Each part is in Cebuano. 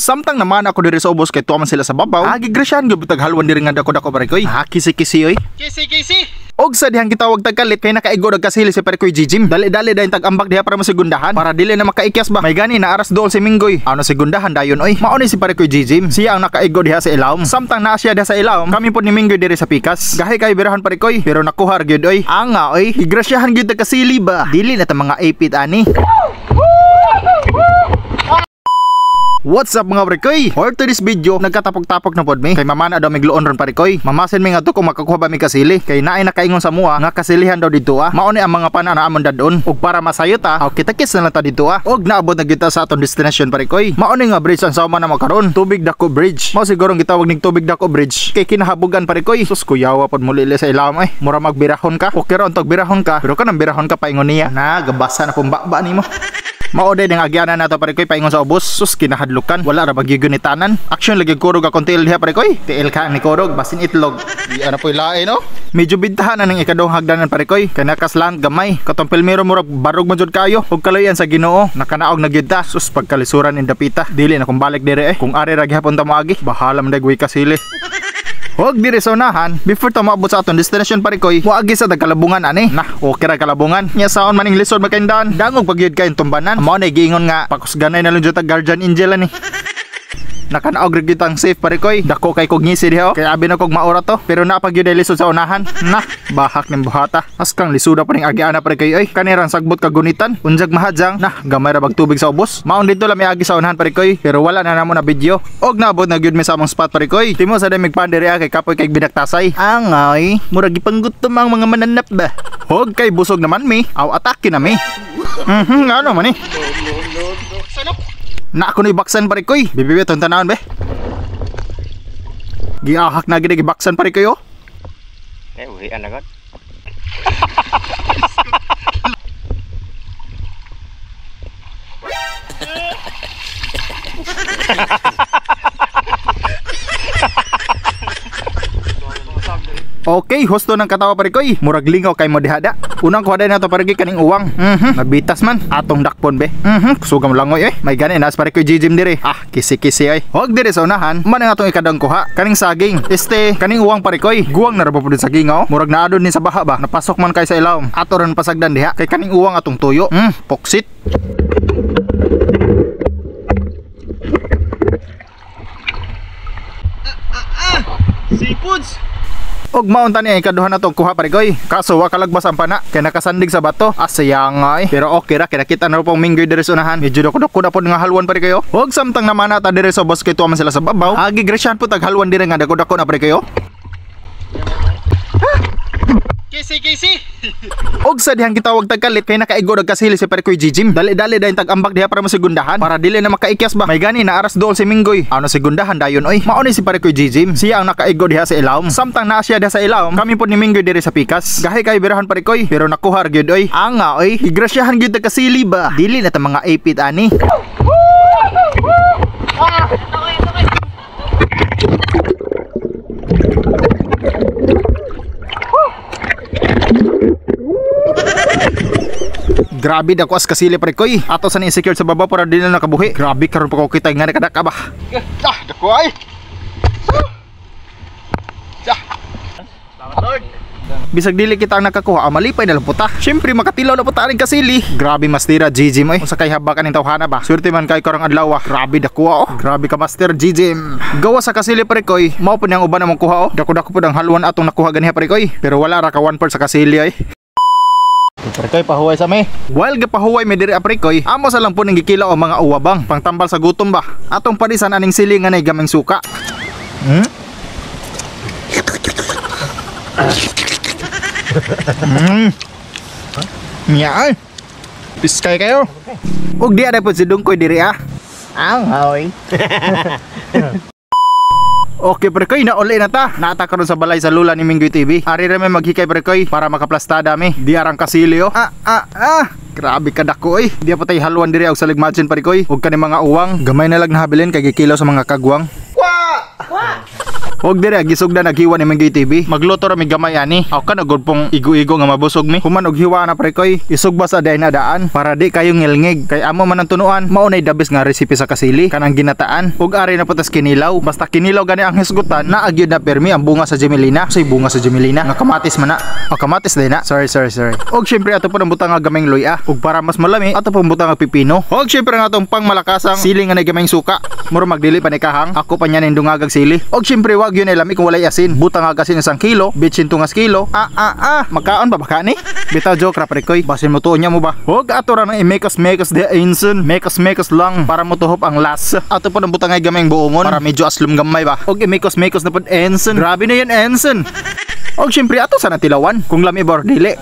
Samtang naman ako diri sa ubos kay tuwa man sila sa babaw. Gigrasyahan gyud tag halwan diri nga dako-dako parekoy. Kisi-kisi oy. Kisi-kisi. Og sa dihang gitawag tagkalit kay nakaigo og kasili si Parekoy Jijim. Dali-dali dayon tag-ambak diha para masigundahan para dili na makaikyas ba. May gani na aras dool si Minggoy. Ano sigundahan dayon oy. Mao ni si Parekoy Jijim. Siya ang nakaigo diha sa ilawom. Samtang naa siya diha sa ilawom, kami pod ni Minggoy diri sa pikas. Gahi kay birahan Parekoy, pero nakuha ra gyud oy. Anga oy, gigrasyahan gyud tag kasili ba. Dili na ta mga ipit ani. What's up mga parekoy? For today's video, nagkatapok-tapok na pod mi. Kay mamana daw migluon ron parekoy. Mamasin mi ngadto kung makakuha ba mi kasili. Kay naay nakaingon sa mua nga kasilihan daw didto ah. Mao ni ang mga pana na amon dadon. Ug para masayo ta, aw kita-kits na lang ta didto ah. Og naabot na gyud ta sa atong destination parekoy. Mao ni nga bridge ang sama na makaron, Tubig Dako Bridge. Mao siguro gitawag ning Tubig Dako Bridge. Kay kinahabogan parekoy. Sus kuyawa pod mulili sa ilawom ay. Mura magbirahon ka. Okay ra untog birahon ka, pero kanang birahon ka paingon niya. Na gabasa na pong baba nimo. Mao day ang agyanan nato parekoy paingon sa ubos. Sus kinahadlukan, wala ra magyugunitanan. Action lagi kurog akong tiil diha parekoy. Tiil ka ni kurog basin itlog. Di ana poy lain no. Medyo bintahan na ning ikadong hagdanan parekoy. Kay nakaslant gamay. Katong pilmero murag barog man jud kayo. Ug kaloyan sa Ginoo, nakanaog na gyud ta. Sus pagkalisuran ning dapita. Dili na kung balik dire eh. Kung ari ra gihapon ta moagi, bahala man day kasili. Huwag diri sa unahan, before ta moabot sa atong destination parekoy, moagi sa tagkalabungan ani. Nah, okay ra kalabungan. Nya saon man ning lisod makaindan, dangog pagyud kay tumbanan. Mao na giingon nga pakusganay na lang jud tag guardian angel ani. Nakanaog ra gyud ang safe parekoy. Dako kay kog ngisi diha oh. Kay abi na kog maora to, pero naa pa gyud ay lisod sa unahan. Nah, bahak ning buhata. Askang lisuda pa ning agiana parekoy oy. Kanirang sagbot kagunitan. Unjag mahadjang. Nah, gamay ra bag tubig sa ubos. Maon dito lang miagi sa unahan parekoy, pero wala na namo na video. Og naabot na gyud mi sa among spot parekoy. Timo sa damig pandere kay kapoy kay binaktasay. Angay, murag gipanggutom ang mga mananap ba. Hog kay busog naman mi. Aw atake na mi. Ano man ni? Na ako ni baksan parekoy. Bibibi tong tanawon be. Giahak na gid gibaksan parekoy oh. Eh uhian na gud. Okay, husto ng katawa parekoy. Murag lingaw kay mo dihada. Unang kuha na to parekoy kaning uwang. Nabitas man atong dakpon be. Kusugam langoy eh. May gani nas parekoy Jijim dire. Ah, kisi-kisi ay. Huwag dire sa unahan. Man ang atong ikadang kuha kaning saging. Este kaning uwang parekoy. Guwang na ra ba pud saging oh. Murag naadon ni sa baha ba. Napasok man kay sa ilawom. Ato ron pasagdan diha kay kaning uwang atong tuyo. Poksit. Seafoods. Og maunta niya ikaduha na tong kuha parekoy. Kaso wa kalagbas ang pana kay nakasandig sa bato. Asaya nga eh. Pero okay ra kay nakita na pong Minggoy diri sa unahan. Medyo dako-dako na pod nga halwan parekoy. Og samtang namana ta diri sa ubos kay tuwa man sila sa babaw. Agi grasyahan po tag halwan diri nga dako-dako na parekoy. Kisi kisi. Og sa dihang gitawag tagkalit kay nakaigo og kasili si Parekoy Jijim. Dali-dali dayon tag-ambak diha para masigundahan para dili na makaikyas ba. May gani na aras dool si Minggoy. Ano sigundahan dayon oy. Mao ni si Parekoy Jijim. Siya ang nakaigo diha sa ilawom. Samtang naa siya diha sa ilawom, kami pod ni Minggoy diri sa pikas. Gahi kay birahan parekoy, pero nakuha ra gyud oy. Anga oy, gigrasyahan gyud tag kasili ba. Dili na ta mga ipit ani. Grabe dako as kasili parekoy. Ato sa ni-secure sa baba para di na nakabuhi. Grabe karon pa ko kita nga nakadaka ba. Ah, dako ay. Bisag dili kita ang nakakuha, malipay na lang puta. Syempre makatilaw na puta ring kasili. Grabe mastera Jijim oy. Unsa kay haba kaning tawhana ba? Swerte man kay karong adlaw ah. Grabe dako oh. Grabe ka master Jijim. Gawa sa kasili parekoy. Mao pud nang uban among kuha oh. Dako-dako pud ang halwan atong nakuha ganiha parekoy. Pero wala ra ka 1 sa kasili ay. Parekoy pahuway sa mi. While gapahuway mi diri parekoy, amo sa lang po ning gikila o mga uwabang pangtambal sa gutom ba. Atong parisan aning sili nga nay gaming suka. Nya ay. Piskay kayo. Ug di ada po si Dungkoy diri ah. Anghoy. Okay parekoy, nauli na ta. Naata karon sa balay sa lula ni Minggoy TV. Ari ra may maghikay parekoy para makaplastada mi. Di arang kasili oh. Grabe ka dako oy. Di pa tay halwan diri og saligmachin parekoy. Ug kani mga uwang, gamay na lang nahabilin kay gikilaw sa mga kagwang. Kwa! Kwa! Og dire gisugda naghiwa ni Minggoy TV. Magluto ra mi gamay ani. Aw ka na gud pong igo-igo nga mabusog mi. Human og hiwa na pre koy. Isugba sa dayon daan para di kayo ngilngig. Kay amo man ang tunuan, mao nay dabis nga recipe sa kasili kanang ginataan. Og ari na putas kinilaw. Basta kinilaw gani ang hisgutan, naa gyud na permi ang bunga sa Gemelina. Say bunga sa Gemelina nga kamatis man na. O kamatis din na. Sorry. Og syempre ato po ang butang nga gamay luya. Og para mas malami ato pong butang nga pipino. Og syempre ang atong pangmalakasang sili nga nay gamay suka. Muro magdili pa ni kahang. Ako pa niya nindungagag sili. Og syempre wag yun lami kung walay asin. Butang nga asin 1 kilo, bitsin tungas kilo. Makaon ba baka ni? Bitaw joke ra pre koy. Basin mo tuon niya mo ba? Og ato ra nang i-mekos-mekos de inson. Mekos-mekos lang para motuhop ang lasa. Ato po nang butang nga gamay buongon para medyo aslom gamay ba. Og i-mekos-mekos na pod enson. Grabe na yan enson. Og syempre ato sana tilawan kung lami ba or dili.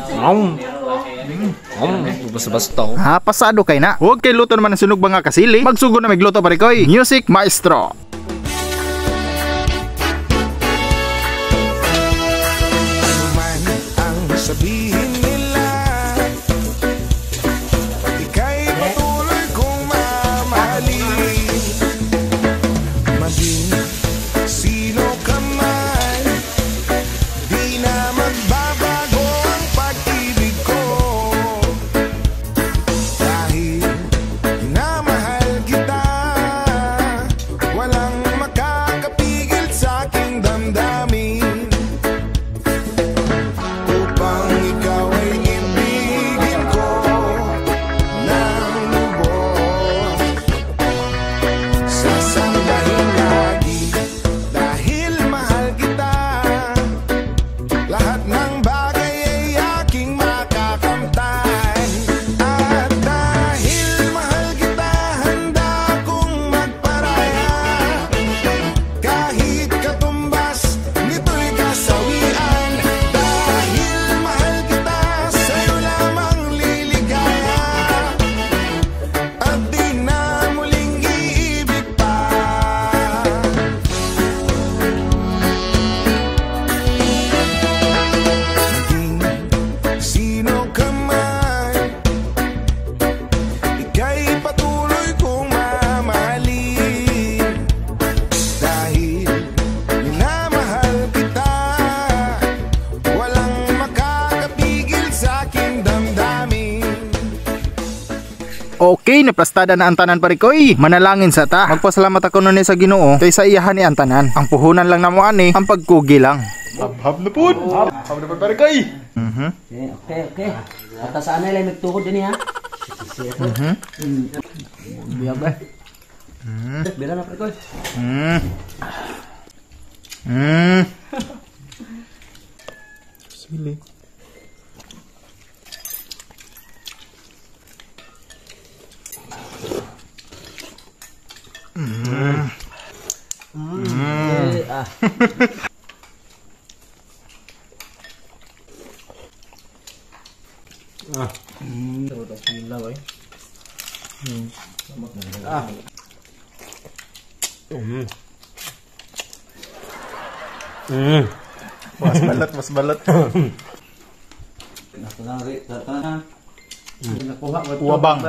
Basta-basta. Ha, pasado kay na. Huwag kay luto naman ang sunog ba nga kasili. Magsugo na magluto pare koy. Music maestro. Ano man ang sabihin nila, ika'y patuloy kong mamahalin. Maging sino ka man, di na magbabago ang pag-ibig ko. Dahil minamahal kita, walang makakapigil sa aking damdamin. Upang ikaw ay ibigin ko ng lubos, sasambahin lagi dahil mahal kita. Lahat ng bagay ay aking makakamtan. At dahil mahal kita, handa akong magparaya. Kahit katumbas nito'y kasawian. Dahil mahal kita, sa'yo lamang liligaya. At di na muling iibig pa. Maging sino ka man, ika'y patuloy kong mamahalin. Dahil minamahal kita, walang makakapigil sa aking damdamin. Okay, naplastada na ang tanan pare koy. Manalangin sa ta. Magpasalamat ako nun sa Ginoo kay sa iyahan ni ang tanan. Ang puhunan lang namo ani, ang pagkugi lang. Hab na pud. Hab na pud pare koy. Okay. At saan na lang magtukod din ha? Biyag ba? Bila na pre koy. Sili. Mas balat. Wabang.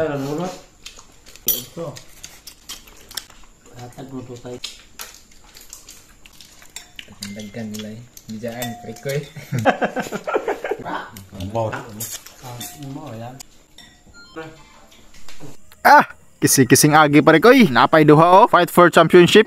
Daghan nila eh. Bijaan, prikoy. Ah, kisi-kising agi pare koy. Napay duha oh. Fight for championship.